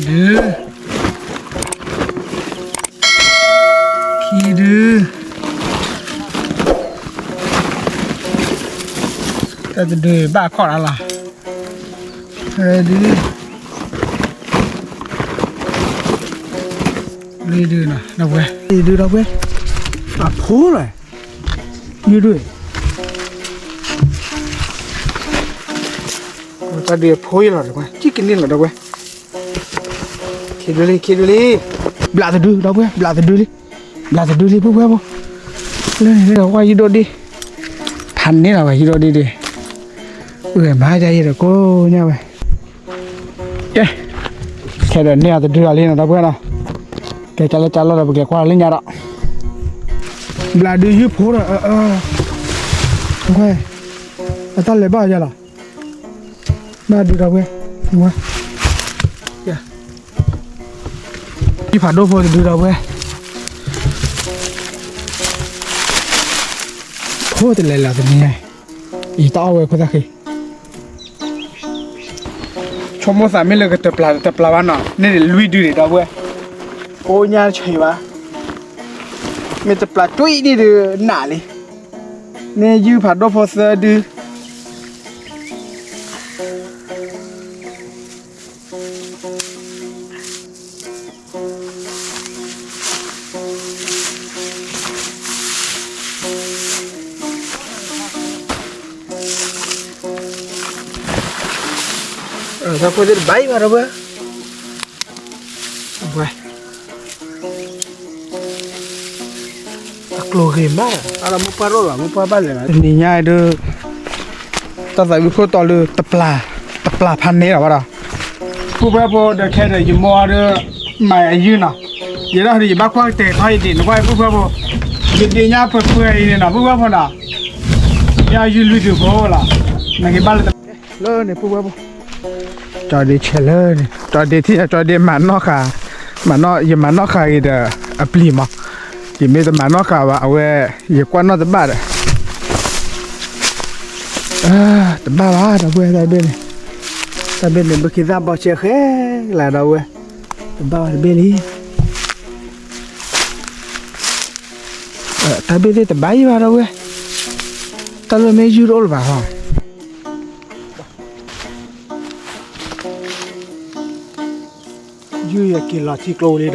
ဒု, ခံဒု, တၢ်တဒုဘၣ်ခီၣ်ဒၣ်လီၤ, ဒု, လွံၢ်ဒုနီၤ ဒီပုၢ်ဝဲၢ်, လွံၢ်ဒုဒီပုၢ်ဝဲၢ်, အဖိလီၤ, လွံၢ်ဒု, တၢ်ဒုအဖိအံၤလီၤ ဒီပုၢ်ဝဲၢ်, ကံၣ်ကန့ၢ်လီၤ ဒီပုၢ်ဝဲၢ်, ခံဒုလံ ခံဒုလံ, ဘျးတဒု ဒီပုၢ်ဝဲၢ် ဘျးတဒုလံ, ဘျးတဒုလံ ပုၢ်ဝဲၢ်ဖိ, လၢန့ၣ်လၢကွၢ်ယုၢ်ဒိၣ်ဒ့, ဖးန့ၢ်လီၤဝဲယုၢ်ဒိၣ်ဒ့ဒ့, အုၣ်မၤဒ်ယဲဒီးကိးညါဝဲ, ကဲ, ခဲဒီးန့ၢ်အီၤတဒုလီၤလံနီၤ ဒီပုၢ်ဝဲၢ်နီၤ, ကဲ ကၢ်လၢကၢ်လီၤဒီး ပကလဲၤကွၢ်လၢညါဒီး, ဘျးဒုယုၢ်ဖိဒီး, အတၢ်လဲၤဘၣ်ယၤလီၤ, ဘျးဒုဒီပုၢ်ဝဲၢ်, ယုၢ်ဖးဒိၣ်ဖိတဒုဒီပုၢ်ဝဲၢ်, ဖိတလဲၤလီၤတနံၤညါ, ယတအီၣ်ဝဲခိၣ်သၣ်ဃံ ဆိကမိၣ်သးမ့ၢ်လၢကတပျၢ်တပျၢ်ဘၣ်နီၤ, န့ၣ်ဒ်လွံၢ်ဒုန့ၣ် ဒီပုၢ်ဝဲၢ်, ကိးညါတဆံးဘၣ်, မ့ၢ်တပျၢ်တွံၢ်ဒံးဒုးနးလံ, န့ၣ်ယုၢ်ဖးဒိၣ်ဖိသၢဒု တၢ်ဖိသ့ၣ်တဘၣ်အံၤဘၣ် ဒီပုၢ်ဝဲၢ်, အကျိၤဂ့ၤမး, အလီၤမိၢ်ပှၢ်ရိၣ်လီၤ မိၢ်ပှၢ်ဘၣ်လဲၤလီၤ တနံၤညါအံၤဒုး, တၢ်သးဝံၣ်ခိၣ်တီလၢတပျၢ်, တပျၢ်ဖးန့ၢ်လီၤဘၣ်ဒီး, ပုၢ်ဝဲၢ်ဖိဒီးခဲဒီး ယမိၢ်အီၤဒီး, မၤအယုၢ်နီၤ, ယဲဒၣ်ဒီးယဘၣ်ကွၢ်ကတဲာ်ထီၣ်ယဒံး နကွၢ်ပုၢ်ဝဲၢ်ဖိ, ယဒံးညါပှဲၤပှဲၤအံၤန့ၣ်နီၤ ပုၢ်ဝဲၢ်ဖိနီၤ, ယယုၢ်လွံၢ်ဒုးဖိလီၤ, နကဘၣ်လၢ လၢန့ၣ် ပုၢ်ဝဲၢ်ဖိ, ကၠီဒ့ဆဲးလၢန့ၣ် ကၠီဒ့ထံၣ် ကၠီဒ့မၤနီၣ်ဃာ်, မၤနီၣ် ယမၤနီၣ်ဃာ်ဂ့ၤဒီးအပျံၤမး, ယမ့ၢ်တမၤနီၣ်ဃာ်ဘၣ် အဝဲ ယကွၢ်နီၣ်တဘၣ်ဒီး, တဘၣ်ဘၣ် ဒီပုၢ်ဝဲၢ် တၢ်ဘ့ၣ်န့ၣ်, တၢ်ဘ့ၣ်န့ၣ် ဘုခ့သၣ်ဘီဆဲးဃဲလၢ ဒီပုၢ်ဝဲၢ်, တဘၣ်ဘၣ်တဘ့ၣ်လံ တၢ်ဘ့ၣ်သ့ၣ်တဘၣ်အံၤဘၣ် ဒီပုၢ်ဝဲၢ်, တၢ်လၢမ့ၢ်ယုၢ်တအိၣ်လၢၤဘၣ်ဟီ ယုၢ်ယက့ၤလီၤထံကျိလံ ဒီပုၢ်ဝဲၢ်,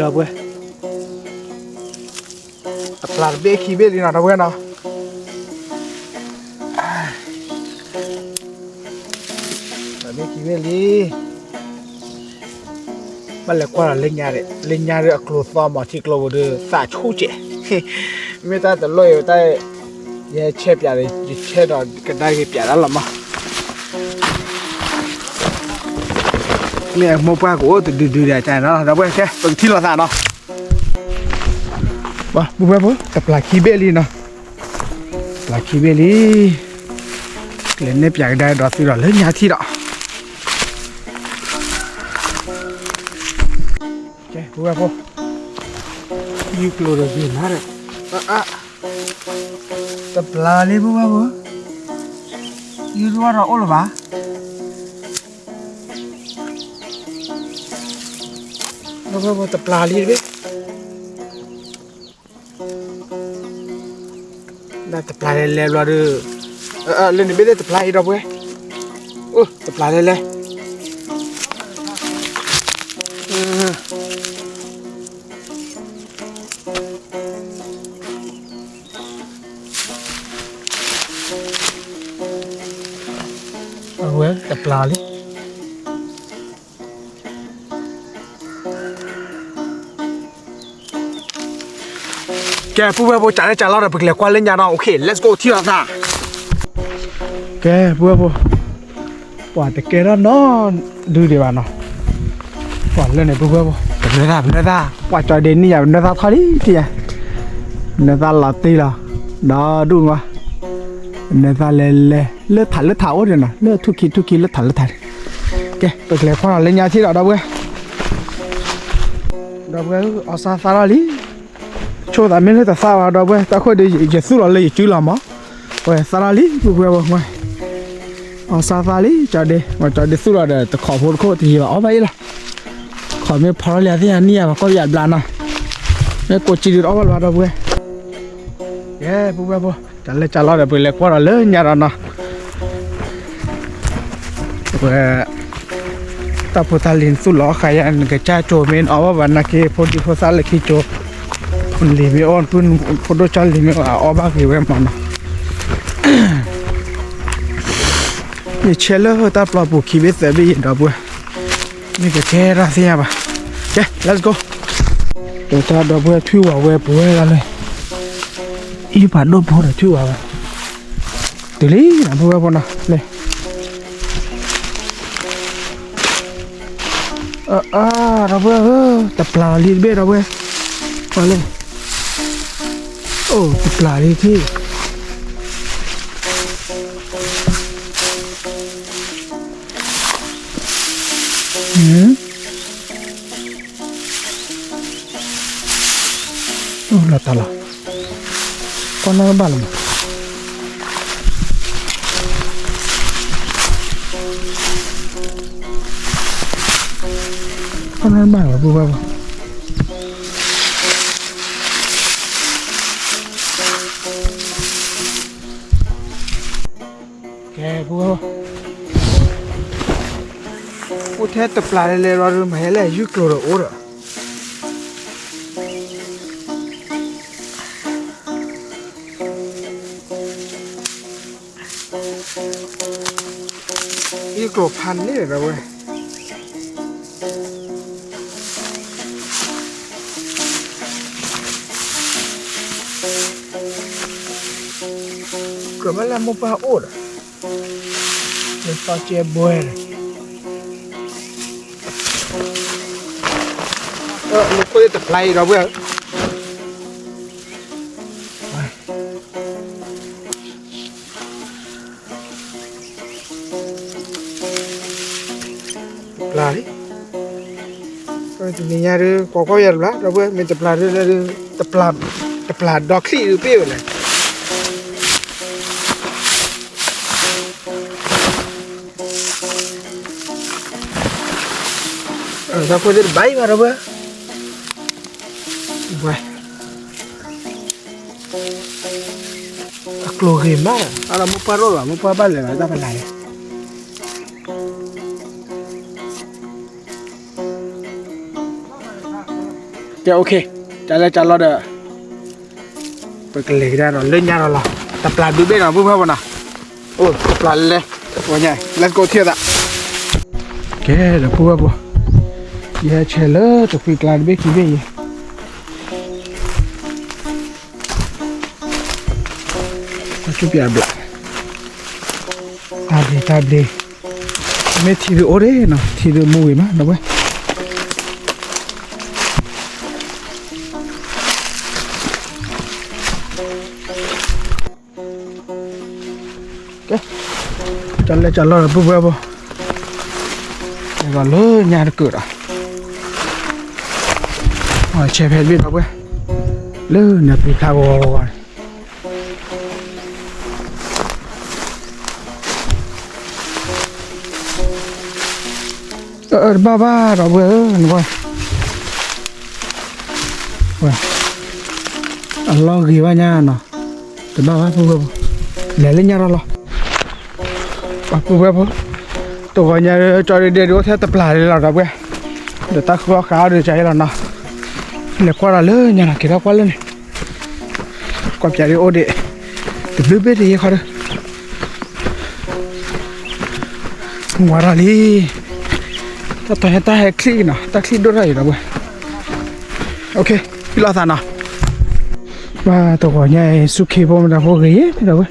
တပျၢ်တဘ့ၣ်ခံဘ့ၣ်လံနီၤ ဒီပုၢ်ဝဲၢ်နီၤ, တပျၢ်တဘ့ၣ်ခံဘ့ၣ်လံ ဘၣ်လဲၤကွၢ်ဒီးလၢညါဒီး လၢညါဒီးအကျိၤသီမး ထံကျိပူၤဒီးသးဆူၣ်စဲး, မ့ၢ်တၢ်တလိၣ်အံၤတၢ်, ယဟဲဆဲးပၠးဒီး ယဆဲးဒီးကဒါက့ၤပၠးတၢ်လီၤမး, မ့ၢ်အမိၢ်ပှၢ်ကအိၣ်တဒုဒုဒီးတၢ်နီၤ ဒီပုၢ်ဝဲၢ် ခဲ ပကထံၣ်လိာ်သးနီၤ, ပုၢ်ဝဲၢ်ဖိ တပျၢ်ခံဘ့ၣ်လံနီၤ, တပျၢ်ခံဘ့ၣ်လံ, ကလဲၤန့ၢ်ပၠးကဒါဒီးသုဒီးလၢညါထံၣ်ဒီး ကဲ ပုၢ်ဝဲၢ်ဖိ, ယုၢ်ကျိၤဒီးယုၢ်နၤဒီး, တပျၢ်လံ ပုၢ်ဝဲၢ်ဖိ, ယုၢ်တဝီဒီးအိၣ်လၢၤဘၣ်, ပုၢ်ဝဲၢ်ဖိ တပျၢ်လံတဘ့ၣ် တပျၢ်လဲၤလဲၤဘျီဒီး, လၢန့ၣ်ဘ့ၣ်သ့ၣ်တပျၢ်အံၤ ဒီပုၢ်ဝဲၢ်, အိၣ် တပျၢ်လဲၤလဲၤ, အဝဲတပျၢ်လံ ကဲ ပုၢ်ဝဲၢ်ဖိ ကၠးလၢကၠးလီၤဒီး ပကလဲၤကွၢ်လၢညါနီၤ, OK, let's go ထံၣ်လီၤသး, ကဲ ပုၢ်ဝဲၢ်ဖိ, ပှၤတကဲထီၣ်နီဒုဒံးဘၣ်နီၤ, ပှၤလၢန့ၣ် ပုၢ်ဝဲၢ်ဖိ, ပနၢသး ပနၢသး, ပှၤကၠီဒ့န့ၣ်ယၤ ပနၢသးထီၣ်လံတယၤ, ပနၢသးလီၤတံၢ်လီၤ, ဒီဒူၣ်နွၤ, ပနၢသးလဲၤလဲၤ လၢထးလၢထးအိၣ်ဒံးနီၤ, လၢထူၣ်ခံထူၣ်ခံ လၢထးလၢထးန့ၣ်, ကဲ ပကလဲၤကွၢ်လၢညါထံၣ်ဒီး ဒီပုၢ်ဝဲၢ် ဒီပုၢ်ဝဲၢ်ဧၢ, အီၣ်ဆၣ်သၣ်ထီၣ်လံ, ဆိသးမ့ၢ်လၢတသၣ်ဘၣ် ဒီပုၢ်ဝဲၢ်, တၢ်ခိၣ်ဒီးယသူၣ်လီၤလၢယစုလီၤမး, ဝဲသၣ်ထီၣ်လံ ပုၢ်ဝဲၢ်ဖိ, အီၣ်ဆၣ်သၣ်လံ ကၠီဒ့, ဝဲကၠီဒ့သူၣ်လီၤဒီး တခိးဖိတခိၣ်တယံာ်ဘၣ် အီၣ်ဘၣ်အံၤလီၤ, မ့ၢ်ဖီထီၣ်လံသ့ၣ်ညါနံၣ်ယၤဘၣ် ကီၢ်ပယၣ်ဘျါနီၤ, မ့ၢ်ကိးစံးဒုးတအီၣ်ဘၣ်လၢၤဘၣ် ဒီပုၢ်ဝဲၢ်, ကဲ ပုၢ်ဝဲၢ်ဖိ တၢ်လဲၤကၢ်လီၤဒီး ပကလဲၤကွၢ်ဒီးလၢညါဒီးနီၤ, ဝဲ တၢ်ဖိသၣ်လံၤနသူၣ်လီၤအီၣ်ဃာ်ယၤ နကစၢ်ကၠိမ့ၢ်နအီၣ်ဘၣ်ဘၣ်နာ်က့ ဖိဒံဖိသၣ်လၢခံကၠိ, ဖိလံၤမ့ၢ်အိၣ် ဖိဒိၣ်ကၠီလံၤမ့ၢ်အိၣ် အအီၣ်ဘၣ်ဂ့ၤဝဲမးနီၤ, ယဆဲးလၢတၢ်ပျီပူၤခံဘ့ၣ်သၢဘ့ၣ်ယံၤ ဒီပုၢ်ဝဲၢ်, မ့ၢ်ကကဲတၢ်သ့ၣ်ညါဘၣ်, ကဲ let's go, ဒီးတၢ်ဒီပုၢ်ဝဲၢ်ထွံၣ်ဝၤဝဲပဝဲဒၣ်လၢ အံၤပာ်ဒိၣ်ဖိဒီးထွံၣ်ဝၤဝဲ, တုၤလံ ဒီပုၢ်ဝဲၢ်ဖိနီၤ လဲၤ အၢ ဒီပုၢ်ဝဲၢ်ဧၢ, တပျၢ်လီၤလံတဘ့ၣ် ဒီပုၢ်ဝဲၢ်, ပှၤလဲၤ, အိၣ် တပျၢ်လံထံၣ်, အိၣ်လီၤတၢ်လီၤ, ကွၢ်နီၣ်ဘၣ်လီၤမး ကွၢ်နီၣ်ဘၣ်လီၤ ပုၢ်ဝဲၢ်ဖိ, ကဲ ပုၢ်ဝဲၢ်ဖိ, အိၣ်ထဲတပျၢ်လဲၤလဲၤလီၤဒုး မၤဟဲလၢယုၢ်ကျိၤဒီးအိၣ်ဒီး ယုၢ်ကျိၤဖးန့ၣ်ဒီးဝဲ ကြၢးဘၣ်လၢမိၢ်ပၢ်အိၣ်ဒီး လၢသီကဲဘှဲဒီး မူခိၣ်သ့ၣ်တပျၢ်အံၤဒီးဝဲ တပျၢ်လံ, တနံၤညါဒုး ကိးကွၢ်ယၤတဘျီ ဒီပုၢ်ဝဲၢ် မ့ၢ်တပျၢ်ဒုး တပျၢ်ဒီချံၣ်ဒုးပ့ၢ်ဝဲလဲၣ်, တၢ်ခိၣ်သ့ၣ်တဘၣ်အံၤဘၣ် ဒီပုၢ်ဝဲၢ်, အကျိၤဂ့ၤမး, အလီၤမိၢ်ပှၢ်ရိၣ်လီၤ မိၢ်ပှၢ်ဘၣ်လဲၤလီၤတၢ်ဖးလဲၣ်, ကဲ okay, တၢ်လဲၤကၢ်လီၤဒီး ပကလဲၤကဒါဒီးလၢညါဒီးလီၤ, တပျၢ်ဒုးဘ့ၣ်နီၤ ပုၢ်ဝဲၢ်ဖိနီၤ, အိၣ် တပျၢ်လဲၤလဲၤ, let's go ထံၣ်သး, ကဲ ဒီပုၢ်ဝဲၢ်ဖိ, ယဟဲဆဲးလၢတကွံကျါတဘ့ၣ်ခံဘ့ၣ်အံၤ ကွၢ်ဆူၣ်ပၠးဘျး, တၢ်ဘျ့တၢ်ဘျ့, မ့ၢ်ထံဒုးအိၣ်ဒ့နီၤ ထံဒုးမူဂ့ၤမး ဒီပုၢ်ဝဲၢ်, ကဲ, တၢ်လဲၤကၢ်လီၤဒီးပုၢ်ဝဲၢ်ဖိ, လဲၤဒီးလၢညါတကုာ်ဒီး, ဆဲးဖဲတဘ့ၣ်ဒီပုၢ်ဝဲၢ်, လၢနပျံၤဖျါဂီၤဂီၤဂီၤန့ၣ် အၢ တဘၣ်ဘၣ်ဒီပုၢ်ဝဲၢ်ဧၢ, အလီၢ်ဂ့ၤဘၣ်ညါနီၤ, တဘၣ်ဘၣ်ပုၢ်ဝဲၢ်ဖိ, လဲၤလၢညါဒီးလီၤ, ပုၢ်ဝဲၢ်ဖိ, တဂီၤညါ ကၠီဒဲဒဲဒုးအိၣ်ထဲတပျၢ်လံလီၤဒီပုၢ်ဝဲၢ်, ဒီးတၢ်ဃုအီၣ်ဃုအီၣ်ဒုးကၢအံၤလီၤနီၤ, လဲၤကွၢ်ဒီးလၢညါနီၤ က့ၤထီၣ်ကွၢ်လၢန့ၣ် ကွၢ်ပၠးဒ်အိၣ်ဒံး, တဘျုးဘ့ၣ်တယံာ်ဃီဒီး, ဝါထီၣ်လံ, တၢ်တီၤညါတၢ်ဟဲချံၣ်နီၤ တၢ်ချံၣ်ဒိၣ်ထီၣ်အံၤဒီပုၢ်ဝဲၢ်, okay ဖံလီၤသးနီၤ, ဘၣ်တဂီၤညါအံၤ ဆူၣ်ခ့ဖိမတၤဖိဂ့ၤဒီပုၢ်ဝဲၢ်,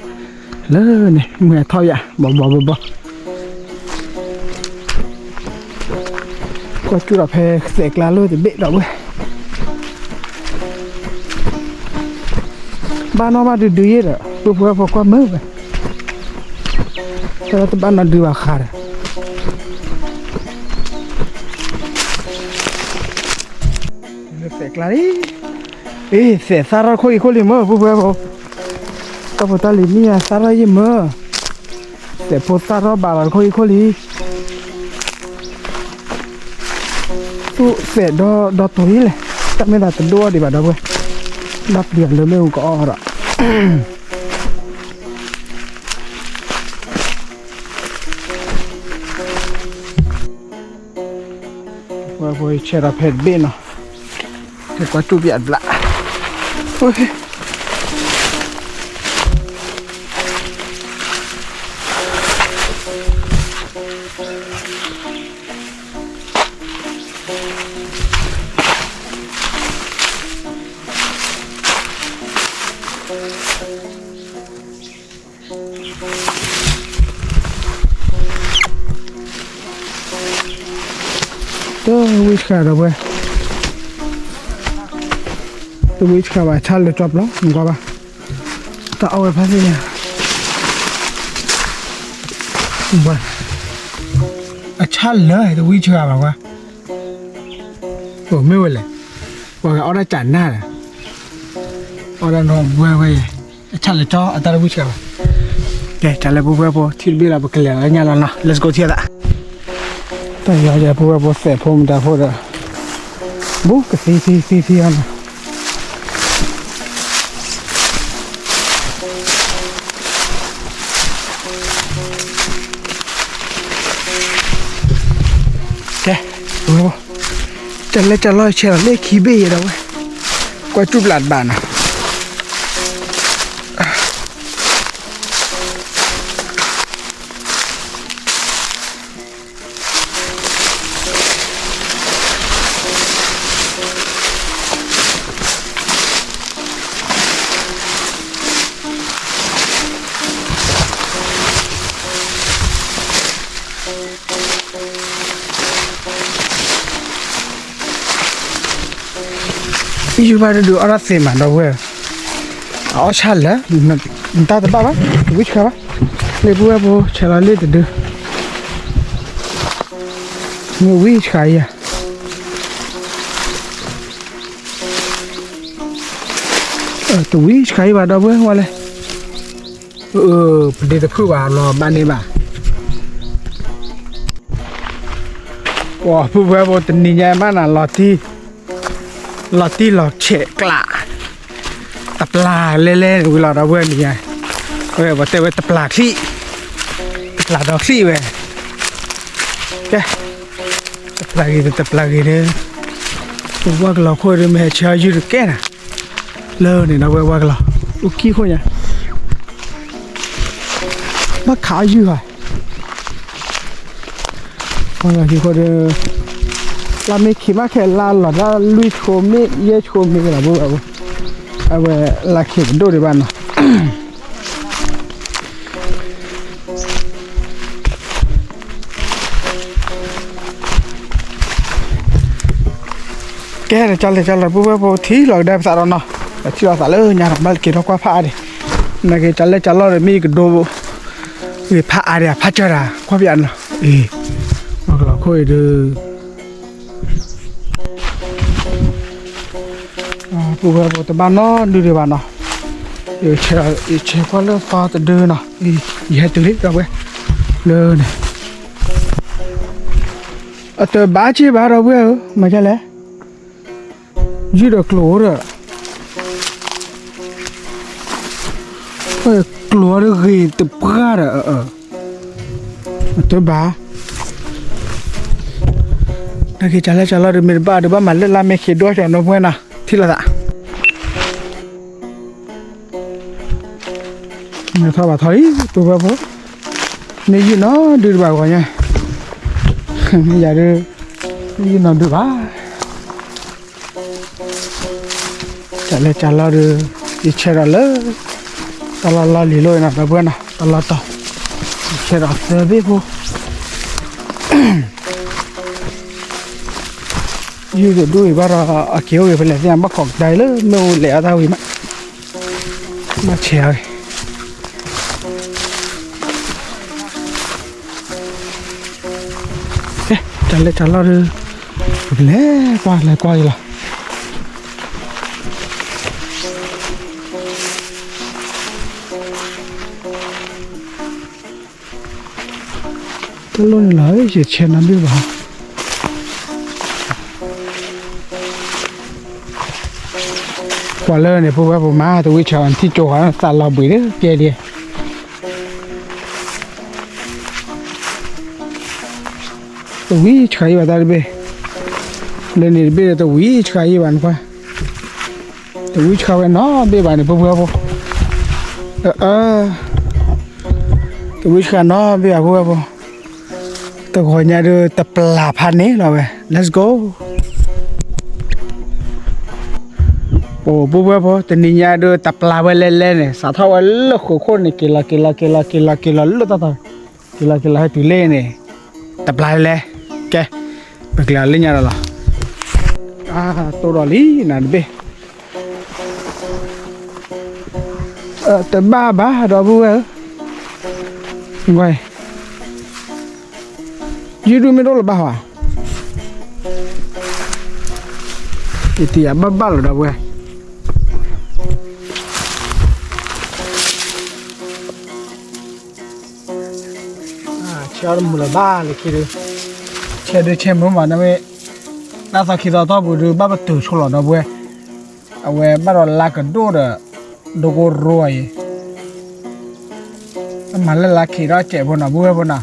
လၢန့ၣ် မုၢ်ဟဲထီၣ်ယၤ ဘီဘီဘီဘီ ကွၢ်စူၣ်ဒီးဖဲသဲးကျါလိၣ်တဘ့ၣ်ဒီပုၢ်ဝဲၢ်, ဘၣ်နီၣ်ဘၣ်ဒုးဒုးယဲၢ်ဒီး ပုၢ်ဝဲၢ်ဖိကွၢ်မုာ်ဝဲ, တၢ်လၢတဘၣ်နီၣ်ဒုးဘၣ်ဃးဒီး သဲးကျါလံ, အ့ သဲးသၣ်ထီၣ်ခိၣ်အံၤခိၣ်လံမ့ၢ် ပုၢ်ဝဲၢ်ဖိ, တၢ်ဖိတၢ်လံၤမ့ၢ်ယါသၣ်ထီၣ်ယံာ်မ့ၢ်, သဲးဖိသၣ်ထီၣ်ဘၣ်လီၤတခိၣ်အံၤခိၣ်လံ သဲးဒီဒီတိၤအံၤလဲၣ်, တၢ်မ့ၢ်သးတဒိၣ်အီၣ်ဒံးဘၣ်ဒီပုၢ်ဝဲၢ်, ဘၣ်ပျံၤအီၤလၢမ့ၣ်အူကအီၣ်ဒီး ပှၤဖိဆဲးဒီးဖဲတဘ့ၣ်နီၤ, ဟဲကွၢ်တူၢ်ပျးတဘျး, တဝံၣ်ဆှးဒီပုၢ်ဝဲၢ်, တဝံၣ်ဆှးဘၣ် ဆၣ်လၢကၠီပျီ နကွၢ်ဘၣ်, တၢ်အီၣ်ဝဲဖးသ့ၣ်ညါ, အဆၣ်လၢတဝံၣ်ဆှးဘၣ်ဝဲ, အိၣ်မ့ၢ်ဝဲလဲၣ်, ပှၤဂၤအီၣ်ဒၣ်ကနၣ်ဒီး, အီၣ်ဒၣ်နီၢ်ဝဲဝဲ, အဆၣ်လၢကၠီအတၢ်တဝံၣ်ဆှးဘၣ်, ကဲ တၢ်လၢပုၢ်ဝဲၢ်ဖိ ထံၣ်တဘ့ၣ်လီၤ ပကလဲၤလီၤညါလီၤနီၤ let's go ထံၣ်သး တၢ်ယီၤယဲ ပုၢ်ဝဲၢ်ဖိသဲးဖိမတၤဖိဒီး ဘူးကသံသံသံသံအီၤနီၤ ကဲ ပုၢ်ဝဲၢ်ဖိ တၢ်လဲၤတၢ်လီၢ်ဆဲးလီၤလၢခံဘ့ၣ်ယဲဒီးဝဲ ကွၢ်စူၣ်ဘျးတဘၣ်နီၤ ယူၢ်ဘၣ်တဒုးအီၣ်တၢ်သ့မးဒီပုၢ်ဝဲၢ်, အအီၣ်ဆၣ်လၢာ်, နတၢ်တဘၣ်ဘၣ်, တဝံၣ်ဆှးဘၣ်, လၢပုၢ်ဝဲၢ်ဖိဆဲးလီၤလၢတဒုး, မ့ၢ်ဝံၣ်ဆှးယၤ တဝံၣ်ဆှးအံၤဘၣ်ဒီပုၢ်ဝဲၢ်ဝဲလဲၣ်, ပဒ့တဖုၣ်ဘၣ်နီၤ ဘၣ်န့ၣ်ဘၣ်, ပှၤပုၢ်ဝဲၢ်ဖိတနံၤညါမးနၤ လီၤတံၢ်လီၤဆဲးကျး, တပျၢ်လဲလဲန့ၣ်ဝံၤလီၤဒီပုၢ်ဝဲၢ်နံၤညါ, ဝဲပှၤတဲဝဲတပျၢ်ချံၣ်, တပျၢ်ဒီးချံၣ်ဝဲ, ကဲ, တပျၢ်ဂ့ၤဒီးတပျၢ်ဂ့ၤဒီး, ပဝဲကလီၤခိၣ်ဒီးမ့ၢ်ဟဲဆဲးအီၣ်ယုၢ်တကဲနၤ လၢန့ၣ်ဒီပုၢ်ဝဲၢ်ဝဲကလီၤ, အိၣ်ခံခိၣ်ညါ, ဘၣ်ခးအီၣ်ယုၢ်ဧါ, ဝဲလီၤခံခိၣ်ဒီး, လါမ့ၢ်ခံးမးခဲလါလီၤတၢ်လွံၢ်ဆိမ့ၢ်ယဲၢ်ဆိမ့ၢ်ကလီၤပုၢ်ဝဲၢ်, အဝဲလါခံးတဒိၣ်ဒံးဘၣ်နီၤ ကဲ တၢ်လဲၤတၢ်လီၢ်ပုၢ်ဝဲၢ်ဖိထံၣ်လီၤကဒါပသးဒီးနီၤ, ပထံၣ်လီၤသးလၢညါဒီး ဘၣ်က့ၤထီၣ်ကွၢ်ဖးအါဒံး, နာ်က့တၢ်လဲၤတၢ်လီၢ်ဒီးမ့ၢ်ကဒိ, ဂ့ၤဖးအါဒံး ဖးစၢၤတၢ် ကွၢ်ပယါနီၤ, အ့ၣ်, ပှၤကလီၤခိၣ်အံၤဒီး ပုၢ်ဝဲၢ်ဖိတဘၣ်နီတဒုဒံးဘၣ်နီၤ, ယဆဲးကွၢ်လၢသီတဒုနီၤ, ယဟဲတုၤလံဒီပုၢ်ဝဲၢ်, လၢန့ၣ်, အတဘၣ်က့ၤဘၣ်ဒီပုၢ်ဝဲၢ်ဧၢ, မၤဒ်လဲၣ်, ယုၢ်ဒီးကျိၤအိၣ်ဒီး, ကျိၤအီၤဒီးဂ့ၤတပှၢ်ဒီး, အတဘၣ်, နာ်က့တၢ်လဲၤတၢ်လီၢ်ဒီးမ့ၢ်တဘၣ်ဒီးဘၣ်မၤလၢလါမ့ၤခံးဒိၣ်ကီးနီၤ ပုၢ်ဝဲၢ်နီၤ, ထံၣ်လိာ်သး မ့ၢ်ထီၣ်ဘၣ်ထီၣ်လံ ပုၢ်ဝဲၢ်ဖိ, မ့ၢ်ယုၢ်နီၢ်ဒုးတဘၣ်ဂီၤညါ, မ့ၢ်ယၤဒုး, မ့ၢ်ယုၢ်နီၢ်ဒုးဘၣ်, တၢ်လဲၤတၢ်လီၢ်ဒီး, ယဆဲးဒီးလၢ, တၢ်လီၢ်လီၢ်လံၤလိၣ်နီၤ ဒီပုၢ်ဝဲၢ်နီၤ တၢ်လီၢ်တီၤ, ယဆဲးဒီးသၢဘ့ၣ်ဖိ ယုၢ်တဒူၣ်အံၤဘၣ်ဒီး အက့ၤအိၣ်ဂ့ၤဖဲလဲၣ်သ့ၣ်ညါ ဘၣ်ခိးကဒါအံၤလၢမ့ၣ်အူလဲၤအီၣ်တၢ်ဝံၤမး, ဘၣ်ဆဲးအီၤဂ့ၤ, ကဲ, တၢ်လဲၤတၢ်လီၢ်ဒီး, ပကလဲၤကွၢ်လဲၤကွၢ်အံၤလီၤ. တလိၣ်န့ၣ်လီၤ ယဆဲးနီၢ်ဒုးဘၣ်. ပှၤလၢန့ၣ် ပုၢ်ဝဲၢ်ဖိမါ တဝံဆှးအီၤ နထံၣ်ကၠိၤဃီၤ သးလီၤဘှံးလၢကဲဒံး တဝံဆှးအံၤဘၣ်တၢ်တဘ့ၣ်, လၢန့ၣ်တဘ့ၣ်ဒီး တဝံဆှးအံၤဘၣ်နခွါ, တဝံဆှးဝဲနီတဘ့ၣ်ဘၣ်န့ၣ် ပုၢ်ဝဲၢ်ဖိ, တဝံဆှးနီတဘ့ၣ်ဘၣ် ပုၢ်ဝဲၢ်ဖိ, တဂီၤညါဒုး တပျၢ်ဖးန့ၣ်လီၤဝဲ let's go. အိၣ် ပုၢ်ဝဲၢ်ဖိ တနံၤညါဒုး တပျၢ်ဝဲလဲၤလဲၤန့ၣ် စးထီၣ်ဝဲလၢဃိာ်ခိၣ်န့ၣ် က့ၤလီၤ က့ၤလီၤ က့ၤလီၤ က့ၤလီၤ က့ၤလီၤလၢတၢ်သီ, က့ၤလီၤ က့ၤလီၤ ဟဲတုၤလၢန့ၣ် တပျၢ်လဲၤလဲၤ, ကဲ ပကလဲၤလၢညါဒီးလီၤ, တိၢ်ဒီးလံနၤတဘ့ၣ် တဘၣ်ဘၣ်ဒီပုၢ်ဝဲၢ်ဧၢ, ယုၢ်ဒုမ့ၢ်တအိၣ်လၢၤဘၣ်ဟီ, ယတံၤယၤဘၣ်ဘၣ်လီၤဒီပုၢ်ဝဲၢ်, ဆဲးအီၤတမုာ်လၢၤဘၣ်လၢခံဒု, ဆဲးဒုဆဲးမုာ်မး နမ့ၢ် တၢ်သီခံသီတီၢ်ပူၤဒုး ဘၣ်ပတုာ်ဆိလီၤဒီပုၢ်ဝဲၢ်, အဝဲဘၣ်ဒီးလါကဒိၣ်ဒီး ဒိကိရိအံၤ, မၤလၢလါခံဒီးစဲးဖိနီၤ ပုၢ်ဝဲၢ်ဖိနီၤ.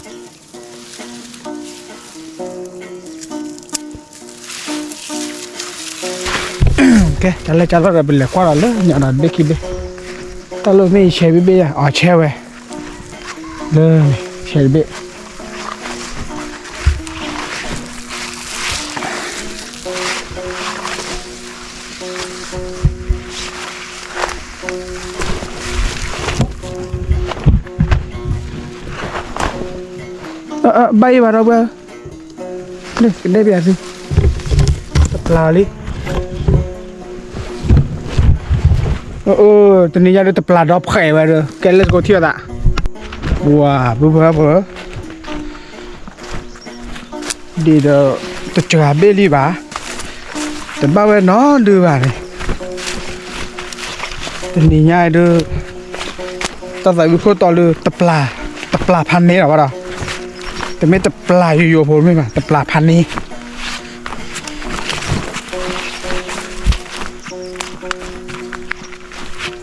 ကဲ တၢ်လၢကၢ်လီၢ်ဒီး ပလဲၤကွၢ်ဒီးလၢညါဒီးဘ့ၣ်ခံဘ့ၣ်, တၢ်လၢမ့ၢ်ယဆဲးဘ့ၣ်ဘ့ၣ်ယၤ အီၤဆဲးဝဲ, လၢ ဆဲးတဘ့ၣ် ဘၣ်အံၤဘၣ်ဒီပုၢ်ဝဲၢ်, ကဒဲဘၣ်သု, တပျၢ်လံ, တနံၤညါဒုးတပျၢ်ဒီဖှဲးဝဲဒီး ကဲ let's go ထံၣ်အသး, ဝၤ ပုၢ်ဝဲၢ်ဖိ ဒ်ဒီး တစှၤဘ့ၣ်လံဘၣ်, တဘၣ်ဝဲနီတဒုဘၣ်န့ၣ်, တနံၤညါဒုး တၢ်သးဝံၣ်ခိၣ်တီလၢ တပျၢ်ဖးန့ၢ်လီၤဘၣ်ဒီး, တမ့ၢ်တပျၢ်ယိယိဖိမ့ၢ်ဘၣ် တပျၢ်ဖးန့ၢ်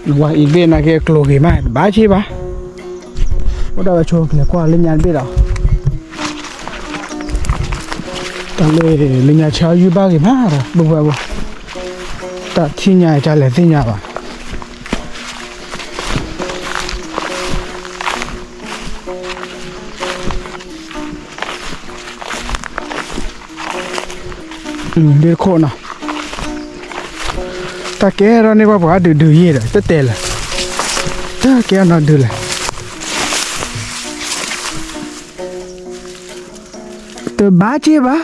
နဝၤအံၤတဘ့ၣ်နာ်က့ကျိၤဂ့ၤမး တဘၣ်ဆ့ၣ်ဘၣ်, အိၣ်ဒၣ်ဝဲဆိကလဲၤကွၢ်လၢညါတဘ့ၣ်ဒီး, တၢ်လၢလၢညါဆါယုၢ်ဘၣ်ဂ့ၤမးဒီး ပုၢ်ဝဲၢ်ဖိ, တၢ်ထံၣ်ညါတၢ်လဲၤသ့ၣ်ညါဘၣ် ဒ်တခိၣ်နီၤ, တၢ်ကဲထီၣ်န့ၢ်ပှၤပှၤဒုးဒုးယဲၢ်ဒီး တတဲလၢၤ, တၢ်ကဲထီၣ်နီၤဒုးလဲၣ်, တဘၣ်က့ၢ်ဘၣ်,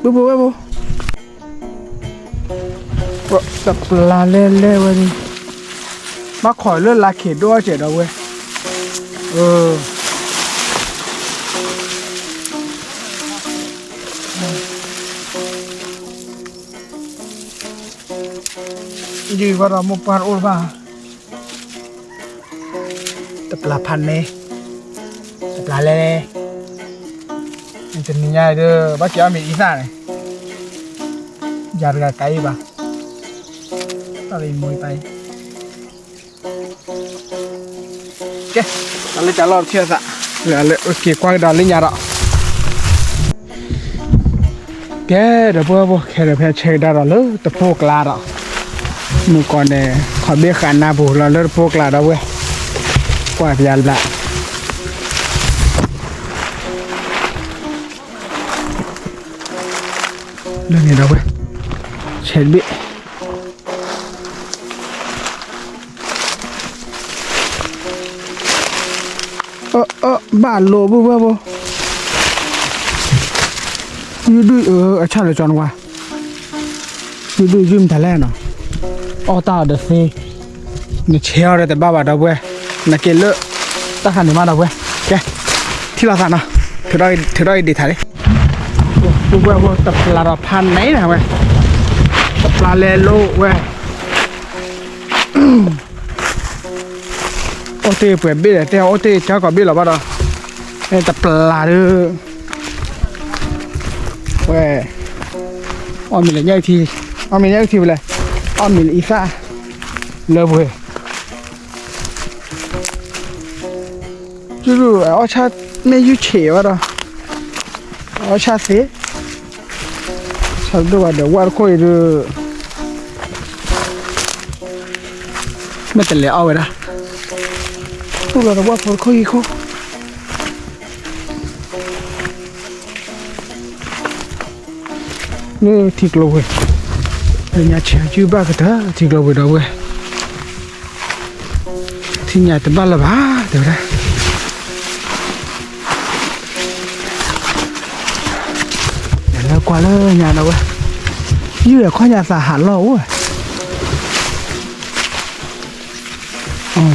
ပုၢ်ဖိဝဲၢ်ဖိ တပျၢ်လဲၤလဲၤဝဲန့ၣ်, ဘၣ်ခိးလၢလါခ့ဒိၣ်အီၣ်စဲးဒီးဝဲ, ယုၢ်ဘၣ်ဒီးမိၢ်ပှၢ်တအိၣ်လၢၤဘၣ်, တပျၢ်ဖးန့ၣ်, တပျၢ်လဲၤလဲၤ, တနံၤညါဒီး ဘၣ်က့ၤအီၣ်မ့ၤအံသၣ်န့ၣ်, ယၤတဂၤကၤအံၤဘၣ်, တၢ်လၢယမိၢ်ပၢ်အံၤ ကဲ, တၢ်လၢကၢ်လီၢ်တထံၣ်အသး, လၢက့ၤကွၢ်ကဒါလၢညါဒီး, ကဲဒီးပုၢ်ဝဲၢ်ဖိ ခဲဒီးဖဲဆဲးကဒါဒီးလၢတပိၢ်ကျါဒီး, မုၢ်ကီၢ်န့ၣ် ခီၣ်ဘ့ၣ်ဃာ်နါပူၤလီၤလၢတပိၢ်ကျါဒီးဝဲ, ကွၢ်ပယါဘျါ လၢန့ၣ်ဒီးဝဲ, ဆဲးတဘ့ၣ် ဘၣ်လိာ်ပုၢ်ဝဲၢ်ဖိ, ယုၢ်ဒုၣ်အဆၣ်လၢကၠီနဝါ, ယုၢ်ဒုၣ်ယုၢ်မတၤလဲၣ်နီၤ, အီၣ်တၢ်အီၤဒီးသ့, နဆဲးအီၤဒီးတဘၣ်ဘၣ်ဒီးဝဲ, နက့ၤလၢ တၢ်ခါန့ၣ်မးဒီးဝဲ, ကဲ, ထံၣ်လိာ်သးနီၤ, ထုးထီၣ်အံၤဒ့းထးလံ, ပုၢ်ဝဲၢ်ဖိတပျၢ်ဒီးဖးန့ၣ်နၤဝဲ, တပျၢ်လဲၤလိာ်ဝဲ အိၣ်တ့ၢ်ပှဲၤဘ့ၣ်ဒီး တဲအိၣ်တ့ၢ်ကၢ်ကီၢ်ဘ့ၣ်လီၤဘၣ်ဒီး, တပျၢ်ဒီး, ဝဲ, အီၣ်မ့ၤလၢညါအုၣ်ထံ, အီၣ်မ့ၤညါအုၣ်ထံဝဲလဲၣ်, အီၣ်မ့ၤလၢအံသၣ်, လၢပှဲၤ, အီၣ်ဆၣ်, မ့ၢ်ယုၢ်ဆံးဝဲဒီး, အီၣ်ဆၣ်သ့, ဆၣ်ဒိၣ်ဘၣ်ဒီး ဝၣ်တခိၣ်အံၤဒီး, မ့ၢ်တလဲၤအီၣ်ဝဲဒၣ်, အိၣ်လီၤဒီးဝၣ်ဖိတခိၣ်ဟံၣ်ခိၣ် လၢထံကျိပှဲၤ, လၢညါဆဲးစုဘၣ်ကတၢၢ် ထံကျိပှဲၤဒီပုၢ်ဝဲၢ်, ထံၣ်ညါတဘၣ်လၢၤဘၣ် တဲဝဲဒၣ်, လၢကွၢ်လၢညါဒီပုၢ်ဝဲၢ်, ယုၢ်အခီၣ်ညါသးဟးလီၢ်အိၣ်ဝဲ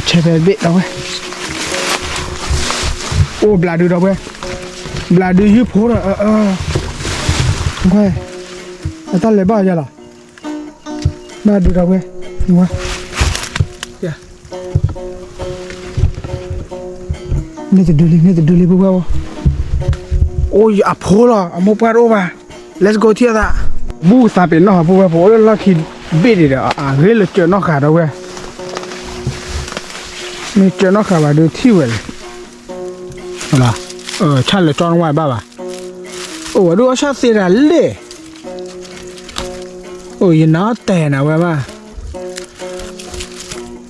ဆဲးဖဲတဘ့ၣ်ဒီပုၢ်ဝဲၢ်, အိၣ်ဘျးဒုဒီပုၢ်ဝဲၢ်, ဘျးဒုယုၢ်ဖိဒီး, အတၢ်လဲၤဘၣ်ယၤလီၤ, ဘၣ်ဒုဒီပုၢ်ဝဲၢ်, န့ၢ်တဒုလံ န့ၢ်တဒုလံပုၢ်ဝဲၢ်, အိၣ်အဖိလီၤ အမိၢ်ပှၢ်တအိၣ်ဘၣ်, let's go ထံၣ်အသး, ဘူၣ်သးပ့ၤနီၣ်ဟးပုၢ်ဝဲၢ် ပအိၣ်လၢလီၢ်ခံဘ့ၣ်ဒံးဒီး အဂ့ၢ်လၢကၢနီၣ်ဃာ်ဒီပုၢ်ဝဲၢ်, မ့ၢ်ကၢနီၣ်ဃာ်ဘၣ်ဒုးထံၣ်ဝဲလဲၣ်, ဆၣ်လဲၤကၠီနဝဲဘၣ်ဘၣ်, အိၣ်ဝဲဒုးအီၣ်ဆၣ်သ့တၢ်လဲၣ်, အိၣ်ယနါတဲနၤဝဲဘၣ်,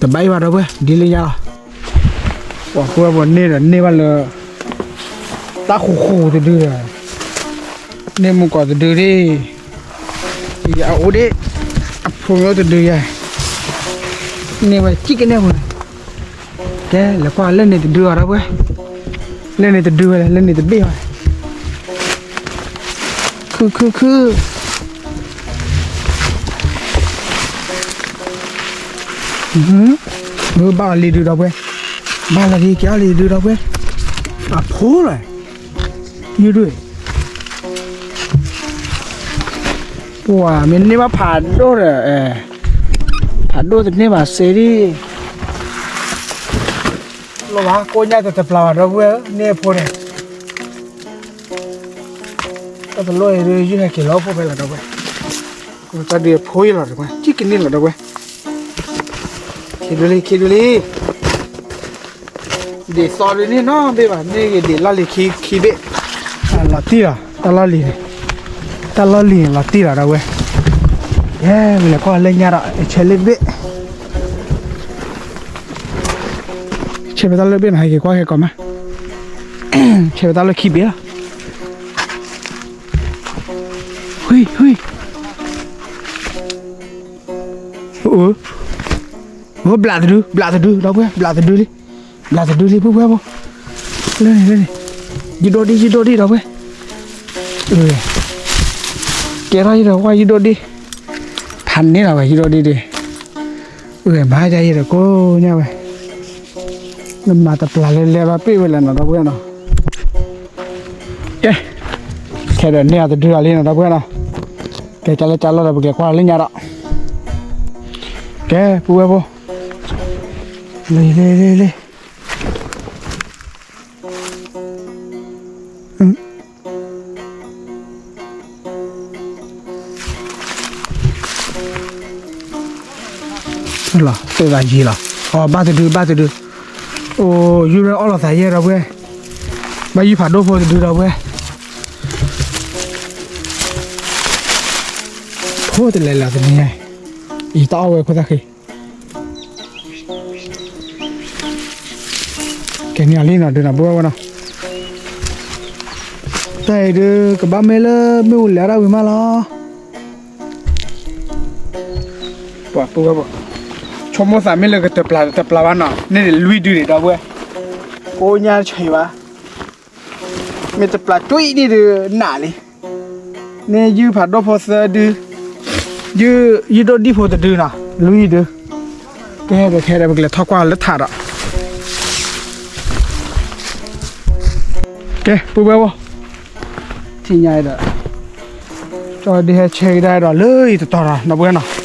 တဘၣ်အံၤဘၣ်ဒီပုၢ်ဝဲၢ် ဒ်လၢညါလီၤ, ပှၤပုၢ်ဝဲၢ်ပှၤန့ၢ်ဒီးန့ၢ်ဘၣ်လၢ တၢ်ဃူဃူတဒုဒီး, န့ၢ်မူကီးတဒုဒံး, ယအိၣ်ဒံး, အဖိမ့ၢ်အိၣ်တဒုယဲ, န့ၢ်ဝဲစံၣ်ကနဲၣ်ပူၤန့ၣ်, ကဲလဲၤကွၢ်လၢန့ၣ်တဒုအီၤဒီပုၢ်ဝဲၢ်, လၢန့ၣ်တဒုဝဲလဲၣ် လၢန့ၣ်တဘ့ၣ်ဝဲ, ခုခုခု မ့ၢ်ဘၣ်အီၤလံၤဒုဒီပုၢ်ဝဲၢ်, ဘၣ်လီၤဒံးက့ၤအီၤလံၤဒုဒီပုၢ်ဝဲၢ်, အဖိလီၤ, ယုၢ်ဒု, ပှၤမ့ၢ်န့ၢ်ဘၣ်ဖးဒိၣ်ဒီး, ဖးဒိၣ်တန့ၢ်ဘၣ်စ့ဒံး, လီၤဘၣ်ကိးညါတတပျၢ်ဘၣ် ဒီပုၢ်ဝဲၢ်ဧၢ, န့ၢ်အဖိန့ၣ် တၢ်တလိၣ်အံၤဒုး ယုၢ်ဟဲက့ၤလီၤဖိဖဲလီၤဒီပုၢ်ဝဲၢ်, တၢ်ဒုးအဖိအံၤလီၤဒီပုၢ်ဝဲၢ်, ကံၣ်ကနံၣ်လီၤဒီပုၢ်ဝဲၢ်, ခံဒုလံ ခံဒုလံ, ဒ်သိးဒုးန့ၣ်နီတဘ့ၣ်ဘၣ် မ့ၢ်ဂ့ၤဒ်လီၢ်လံၤခံခံဘ့ၣ်, လီၤတံၢ်လီၤ တၢ်လီၢ်လံၤန့ၣ်, တၢ်လီၢ်လံၤန့ၣ်လီၤတံၢ်လီၤဒီပုၢ်ဝဲၢ်, ယဲ မ့ၢ်လဲၤကွၢ်လၢညါဒီး ဆဲးလၢတဘ့ၣ် ဆဲးဖဲတၢ်လၢဘ့ၣ်နီၤ ဟဲက့ၤကွၢ်ဟဲကီးမး, ဆဲးဖဲတၢ်လၢခံဘ့ၣ်လီၤ, ဝံၤ ဝံၤ, အိၣ် ဘျးတဒု ဘျးတဒု ဒီပုၢ်ဝဲၢ် ဘျးတဒုလံ, ဘျးတဒုလံ ပုၢ်ဝဲၢ်ဖိ, လၢန့ၣ်လၢန့ၣ်, ယံၤဒိၣ်ဒံး ယံၤဒိၣ်ဒံး ဒီပုၢ်ဝဲၢ်, ကဲထီၣ်ယံၤဒီး ဝဲယံၤဒိၣ်ဒံး, ဖးန့ၢ်လီၤဝဲ ယံၤဒိၣ်ဒံးဒံး, မၤဒ်ယံၤဒီးကိးညါဝဲ နမၤတပျၢ်လၢလဲၤဘၣ်ပ့ၢ်ဝဲလဲၣ်နီၤ ဒီပုၢ်ဝဲၢ်နီၤ, ကဲ, ခဲဒီးန့ၢ်အီၤတဒုလံနီၤ ဒီပုၢ်ဝဲၢ်နီၤ, ကဲကၢလၢကၢလီၤဒီး ပကလဲၤကွၢ်လၢညါဒီး, ကဲ ပုၢ်ဝဲၢ်ဖိ, လ့လ့လ့လ့ လီၤ သိၣ်သးယံၤလီၤ, အီ ဘၣ်တဒု ဘၣ်တဒု, အိၣ် ယုၢ်ရဲၣ်အီၣ်လိာ်သးယဲၢ် ဒီပုၢ်ဝဲၢ်, ဘၣ်ယုၢ်ဖးဒိၣ်ဖိတဒု ဒီပုၢ်ဝဲၢ်, ဖိတလဲၤလၢတနံၤညါ, ယတအီၣ်ဝဲဖိသၣ်ဃံ ကဲန့ၢ်အီၤလံနီၤ ဒုးနီၤ ပုၢ်ဝဲၢ်ဝဲနီၤ, တၢ်အံၤဒုး ကဘၣ်မ့ၢ်လၢမ့ၣ်အူလဲၤဒၣ်ဝံၤမးလီၤ, ပှၤပုၢ်ဝဲၢ်, ဆိကမိၣ်သးမ့ၢ်လၢကတပျၢ်တပျၢ်ဘၣ်နီၤ န့ၣ်လွံၢ်ဒုန့ၣ် ဒီပုၢ်ဝဲၢ်, ကိးညါတဆံးဘၣ် မ့ၢ်တပျၢ်ကွံာ်ဒံးဒုးနးလံ, န့ၣ်ယုၢ်ဖးဒိၣ်ဖိသၢဒု, ယုၢ်, ယုၢ်ဒိၣ်ဒံၣ်ဖိတဒုနီၤ လွံၢ်ဒု, ကဲဒီးခဲဒီး ပကလဲၤထီၣ်ကွၢ်လၢထးဒီး, ကဲ ပုၢ်ဝဲၢ်ဝဲ, ထံၣ်ညါဒီး, ကၠီဒုးဟဲဆဲကဒါဒီးလၢအံၤတတီၤဒီး ဒီပုၢ်ဝဲၢ်နီၤ,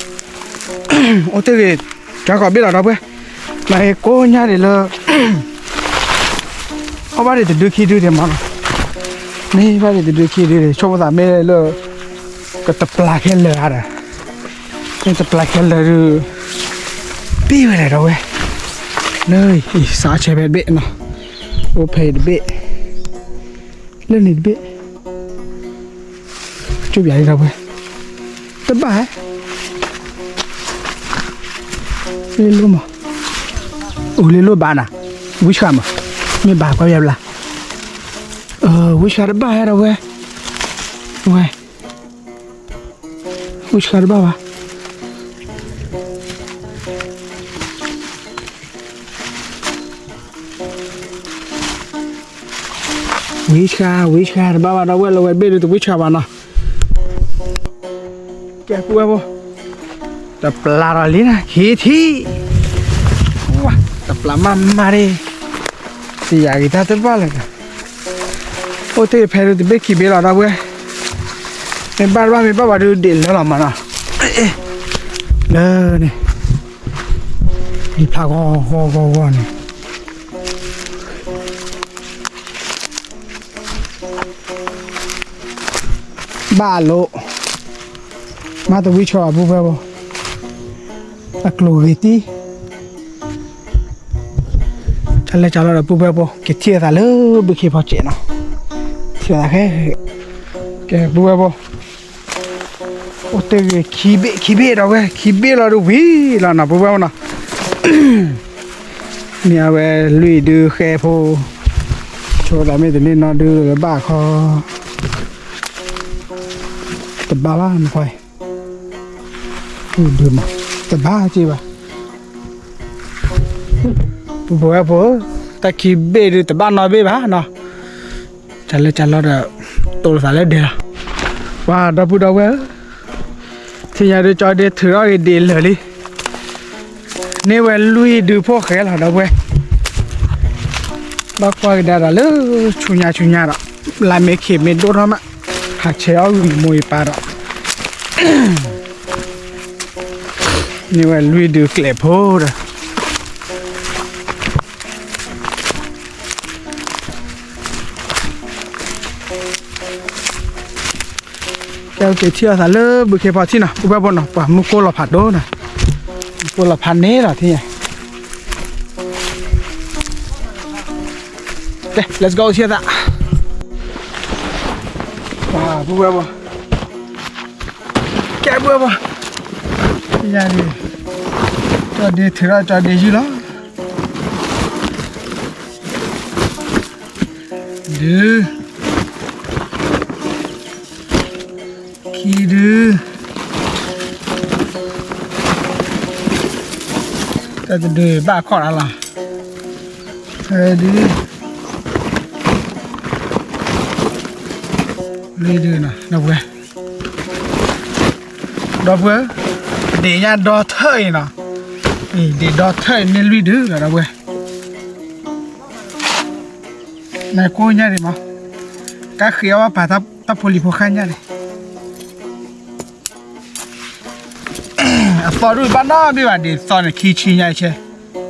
အိၣ်တ့ၢ်ဂ့ၤ ကၠီကီးဘ့ၣ်လီၤ ဒီပုၢ်ဝဲၢ်, မ့ၢ်ကိးညါဒံးလၢ အီၣ်ဘၣ်ဒံးတဒုခံဒုဒံးမးနီၤ, မ့ၢ်ဘၣ်ဒံးတဒုခံဒုဒံး ဆိကမိၣ်သးမ့ၢ်လၢ ကတပျၢ်ခဲလၢာ်ဧါဒီး, မ့ၢ်တပျၢ်ခဲလၢာ်ဒုး, ဘ့ၣ်ဝဲလဲၣ်ဒီးဝဲ, လၢ စးဆဲးဖဲတဘ့ၣ်နီၤ, အိၣ်ဖဲအံၤတဘ့ၣ်, လၢန့ၣ်တဘ့ၣ်, ကၠိဘၣ်လံဒီးဝဲ, တဘၣ်ဟဲ, လ့လိမး, အိၣ်လ့လိဘၣ်နၤ, ဝံဆှၣ်မး, မ့ၢ်ဘၣ်ကွၢ်ယါဘျါ, ဝံဆှၣ်တဘၣ်ဟဲဒီးဝဲ, ဝဲ ဝံဆှၣ်တဘၣ်ဘၣ်. ဝံဆှၣ် ဝံဆှၣ်တဘၣ်ဘၣ်ဒီးဝဲလၢဝဲတဘ့ၣ်ဒုးတဝံဆှၣ်ဘၣ်နီၤ. ကဲ ပုၢ်ဝဲၢ်ဖိ, တပျၢ်ဒီးလံနၤ ဟံးထံၣ်, ဝါ တပျၢ်မးမးဒၣ်, တယာ်ဂ့ၤတၢ်တဘၣ်လၢၤ, အိၣ်တ့ၢ်ဖဲဒုးတဘ့ၣ်ခံဘ့ၣ်လီၤဒီးဝဲ, မ့ၢ်ဘၣ်တဘၣ်မ့ၢ်ဘၣ်ဘၣ်ဒုးဒ့ၣ်လၢလီၤမးနီၤ, လၢန့ၣ် ဒ်ဖျါဂီၤဂီၤဂီၤဂီၤန့ၣ်, ဘၣ်လိာ်, မ့ၢ်တဝံဆီၣ်အပုၢ်ဝဲၢ်ဖိ, အကျိၤဂ့ၤတံၢ်, တၢ်လဲၤတၢ်လီၢ်ဒီးပုၢ်ဝဲၢ်ဖိ ကထံၣ်သးလၢဘုခ့ဖီစဲးနီၤ, ထံၣ်သးခဲ, ကဲ ပုၢ်ဝဲၢ်ဖိ အိၣ်တ့ၢ်ဂ့ၤခံဘ့ၣ်ခံဘ့ၣ်ဒီးဝဲ ခံဘ့ၣ်လီၤဒုးဝံၤလီၤနီၤ ပုၢ်ဝဲၢ်ဖိနီၤ, မ့ၢ်အဝဲလွံၢ်ဒုးဃဲဖိ, ဆိသးမ့ၢ်တန့ၢ်နီၢ်ဒုးလၢဘၣ်ခီ, တဘၣ်ဘၣ်မကွၢ်, ဒုးမး, တဘၣ်က့ၤဘၣ်, ပုၢ်ဝဲၢ်ဖိ, တၢ်ခံဘ့ၣ်ဒုးတဘၣ်နီတဘ့ၣ်ဘၣ်နီၤ, တၢ်လဲၤတၢ်လီၢ်ဒီး တိၢ်လိာ်သးလၢဒဲးလီၤ, ပှၤဒီပုၢ်ဒီဝဲၢ်ဧၢ, ထံၣ်ညါဒုးကၠီဒ့ထုးထီၣ်ဂ့ၤဒံးလၢာ်လံ, န့ၢ်ဝဲလွံၢ်ဒုးဖိၣ်ဃဲလီၤဒီပုၢ်ဝဲၢ်, ဘၣ်ကွၢ်ကဒါဒီးလၢဆူညါဆူညါဒီး, လါမ့ၢ်ခံးမ့ၢ်ဒိၣ်ထီၣ်မး, ဟးဆဲးအီၣ်ဂံၢ်မိၢ်အံၤပၢ်ဒီး, န့ၢ်ဝဲလွံၢ်ဒုးကျဲးဖိဒီး ကဲ က့ၤထံၣ်အီၤသးလၢဘုခ့ဖီထံၣ်နီၤ ပုၢ်ဝဲၢ်ဖိနီၤ ပှၤမူကိၢ်လီၤဖးဒိၣ်နီၤ, မူကိၢ်လီၤဖးန့ၣ်လီၤထံၣ်ညါ, ကဲ let's go ထံၣ်အီၤသး, ပုၢ်ဝဲၢ်ဖိ, ကဲ ပုၢ်ဝဲၢ်ဖိ, ထံၣ်ညါဒံး, ကၠီဒ့ထုးထီၣ်ကၠီဒ့ယုၢ်လီၤ ဒုး, ခံဒုး, တၢ်တဒုးဘၣ်ခီၣ်ဒၣ်လီၤ, သၢဒုး, လွံၢ်ဒုးနီၤ ဒီပုၢ်ဝဲၢ်, ဒီပုၢ်ဝဲၢ်, ဒ့ၣ်ညါဒီထၢၣ်အံၤနီၤ, ဒ့ၣ်ဒီထၢၣ်အံၤန့ၣ်လွံၢ်ဒုးလီၤ ဒီပုၢ်ဝဲၢ်, နကိၢ်ညါဒံးမး, ကဃ့အီၣ်ဘၣ်ပာ်တၢ်ဖိလံၤဖိဃၣ်ညါန့ၣ်, အသီဒုးဘၣ်နီတဘ့ၣ်ဘၣ် ဒ့ၣ်သီန့ၣ် ခံဆံညါဆဲး ပ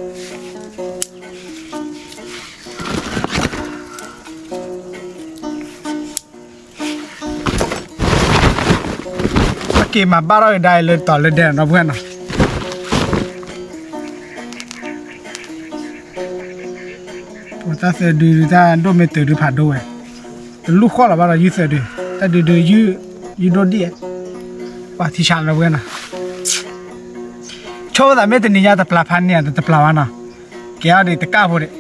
က့ၤမၤဘၣ်ထီၣ်ကဒါအံၤလၢတီၤလၢဒဲးနီၤ ဒီပုၢ်ဝဲၢ်နီၤ, တၢ်သၢဒုတၢ်ဒိၣ်မ့ၢ်တၢၤဒုဖးဒိၣ်ဝဲ, တလူၢ်ဃီလီၤဘၣ်ဒီးယုၢ်သၢဒု, တၢ်ဒုဒုယုၢ်, ယုၢ်ဒိၣ်ဒံး, ပှၤထံဆးနီၤ ဒီပုၢ်ဝဲၢ်နီၤ, ဆိသးမ့ၢ်တနံၤညါတပျၢ်ဖးန့ၢ် တပျၢ်ဘၣ်နီၤ, ကဲအီၤဒံးတကၢ်ဖိဒံး,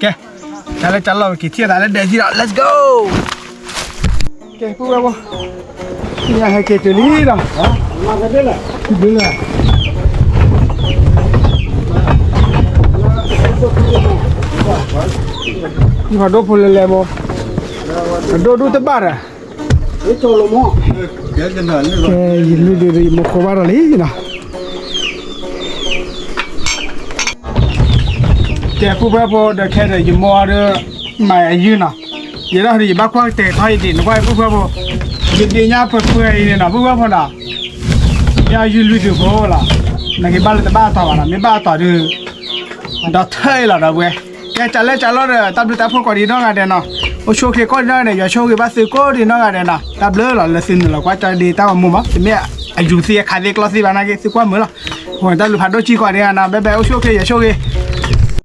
ကဲ, တၢ်လၢတၢ်လီၢ်ဝဲက့ၤထံၣ်သးလၢဒဲးသံဒီး let's go. ကဲ ပုၢ်ဝဲၢ်ဖိ, ညါဟဲက့ၤတုၤလံဒီး, ဘျုးလၢ, ယဖးဒိၣ်ဖိလဲၤလဲၤမိၢ်, အဒိၣ်ဒူၣ်တဘၣ်ဒီး, ကဲ ယလွံၢ်ဒုးဒီး ယမိၢ်ဃိဘၣ်ဒီးလံနီၤ. ကဲ ပုၢ်ဝဲၢ်ဖိဒီး ခဲဒီး ယမိၢ်အီၤဒီး မၤယုၢ်နီၤ. ယဲဒၣ်ဒီး ယဘၣ်ကွၢ်ကတဲာ်ထီၣ်ယဒ့ၣ် နကွၢ် ပုၢ်ဝဲၢ်ဖိ, ယဒ့ၣ်ညါပှဲၤပှဲၤအံၤန့ၣ်နီၤ ပုၢ်ဝဲၢ်ဖိနီၤ. ယယုၢ်လွံၢ်ဒုးဖိလီၤ. နက့ၤဘၣ်လၢတဘၣ်အတီၤဘၣ်နီၤ, မ့ၢ်ဘၣ်အတီၤဒီး ဒီးထၢၣ်အံၤလီၤဒီးဝဲ. ကဲ တၢ်လၢတၢ်လီၢ်ဒီး တၢ်ဘျုးတၢ်ဖှိၣ်ကိးဒံးနီၢ်ဂၤဒဲးနီၤ. အိၣ်ဆူၣ်အိၣ်ချ့ကိးဒံးနီၢ်ဂၤဒဲး ယွၤဆိၣ်ဂ့ၤဘၣ်သုကိးဒံးနီၢ်ဂၤဒဲးနီၤ. တၢ်ဘျုးလီၤ လၢသုနုာ်လီၤကွၢ်ကၠီဒ့တၢ်ဂီၤမူမး, တမ့ၢ်အယူၤသံအခးသ့ကျီသံဘၣ်နာ်က့ သုကွၢ်မုာ်လီၤ. တၢ်ဘျုးဖးဒိၣ် ကံၢ်ကွၢ်ဒံးဧါနီၤ, ဘဲဘဲ အိၣ်ဆူၣ်အိၣ်ချ့ ယဆိၣ်ဂ့ၤ.